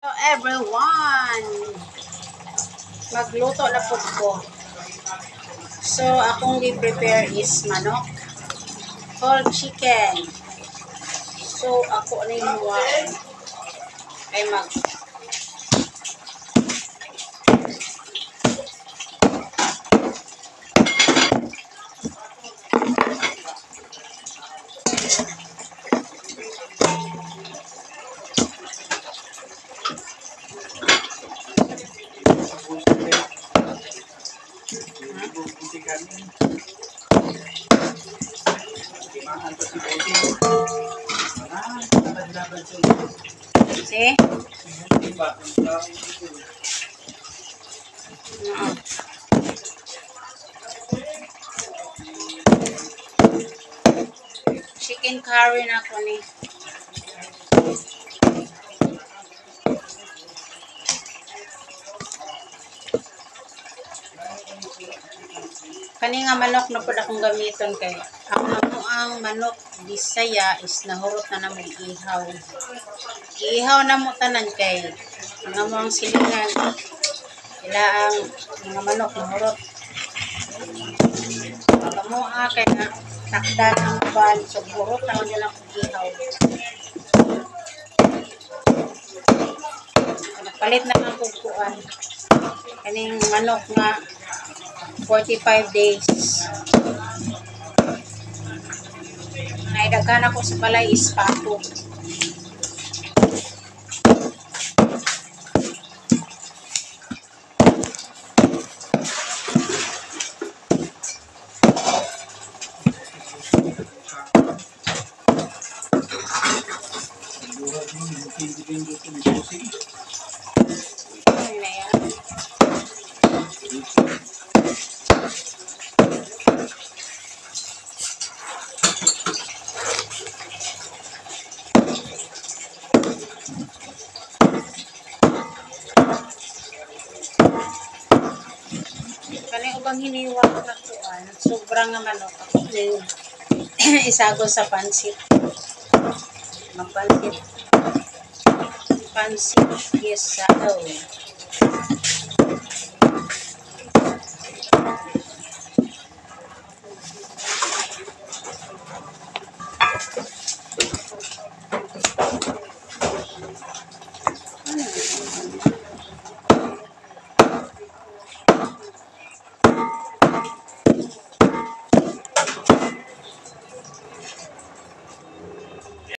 Hello everyone! Magluto na po ko. So, akong gi-prepare is manok. Whole chicken. So, ako na yung hiwaon. Ay mag See? Oo. Chicken curry na ako ni. Kani nga manok na pud akong gamiton kay ang amo ang manok Bisaya is nahurot na namo ihaw. Ihaw na mo tanan kay ang amo ang silingan ila ang mga manok nahurot. Ang amoa kay na takdan ang uban, so hurot na man lang og ihaw. Nagpalit na lang kog kuan. Kaning manok nga 45 days. Ay, daghan ako sa balay is pato. Ano na yan? Kani ubang hiniwa na kuan, sobrang nga manok ako ning isago sa pansit. Magpansit. Pansit gisado.